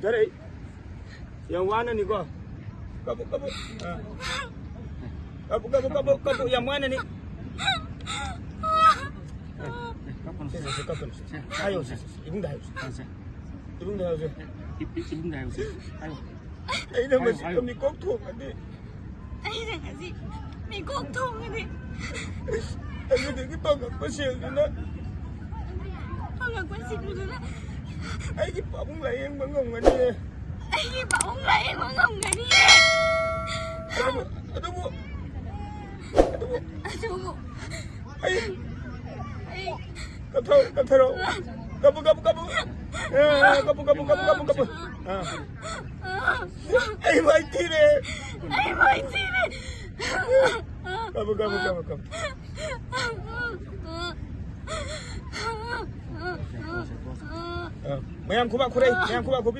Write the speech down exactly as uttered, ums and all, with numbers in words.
ꯊꯥꯔꯛꯏ꯫ ꯌꯥꯝ ꯋꯥꯅꯅꯤꯀꯣ꯫ ꯀꯞꯄꯨ, ꯀꯞꯄꯨ꯫ ꯑꯥ꯫ ꯀꯞꯄꯨ, ꯀꯞꯄꯨ, ꯀꯞꯄꯨ, ꯀꯞꯄꯨ꯫ ꯌꯥꯝ ꯋꯥꯅꯅꯤ꯫ ꯀꯞꯀꯅꯨ꯫ ꯁꯦ, ꯁꯦ, ꯁꯦ, ꯀꯞꯀꯅꯨ, ꯁꯦ꯫ ꯁꯦ, ꯍꯥꯏꯌꯣ, ꯁꯦ, ꯁꯦ, ꯁꯦ꯫ ꯏꯕꯨꯡꯗ ꯍꯥꯏꯌꯣ, ꯁꯦ꯫ ꯁꯦ, ꯁꯦ꯫ ꯏꯕꯨꯡꯗ ꯍꯥꯏꯌꯣ, ꯁꯦ꯫ ꯏ-, ꯏ-, ꯏꯕꯨꯡꯗ ꯍꯥꯏꯌꯣ, ꯁꯦ꯫ ꯍꯥꯏꯌꯣ꯫ ꯑꯩꯅ ꯍꯥꯏꯌꯣ, ꯃꯁꯤꯗ ꯍꯥꯏꯌꯣ꯫ ꯃꯤꯀꯣꯛ ꯊꯣꯡꯉꯗꯤ꯫ ꯑꯩꯅ ꯉꯁꯤ ꯃꯤꯀꯣꯛ ꯊꯣꯡꯉꯗꯤ꯫ ꯑꯗꯨꯗꯒꯤ ꯐꯪꯉꯛꯄ ꯁꯦꯜꯗꯨꯅ꯫ ꯐꯪꯉꯛꯄ ꯁꯦꯜꯗꯨꯅ꯫ ꯑꯩꯒꯤ ꯄꯥꯕꯨꯡ ꯂꯥꯌꯦꯡꯕ ꯉꯝꯒꯅꯤꯌꯦ꯫ ꯑꯩꯒꯤ ꯄꯥꯕꯨꯡ ꯂꯥꯌꯦꯡꯕ ꯉꯝꯒꯅꯤꯌꯦ꯫ ꯑꯗꯨꯕꯨ, ꯑꯗꯨꯕꯨ, ꯑꯗꯨꯕꯨ ꯑꯗꯨꯕꯨ ꯑꯩ ꯑꯩ ꯀꯞꯊꯧ-, ꯀꯞꯊꯔꯣ꯫ ꯀꯞꯄꯨ, ꯀꯞꯄꯨ, ꯀꯞꯄꯨ꯫ ꯑꯦ, ꯀꯞꯄꯨ, ꯀꯞꯄꯨ, ꯀꯞꯄꯨ, ꯀꯞꯄꯨ, ꯀꯞꯄꯨ꯫ ꯑꯥ꯫ ꯑꯩ ꯃꯥꯏ ꯊꯤꯔꯦ꯫ ꯑꯩ ꯃꯥꯏ ꯊꯤꯔꯦ꯫ ꯀꯞꯄꯨ, ꯀꯞꯄꯨ, ꯀꯞꯄꯨ, ꯀꯞꯄꯨ꯫ ꯑꯥ, ꯃꯌꯥꯝ ꯈꯨꯕꯥꯛ ꯈꯨꯔꯩ, ꯃꯌꯥꯝ ꯈꯨꯕꯥꯛ ꯈꯨꯕꯤ꯫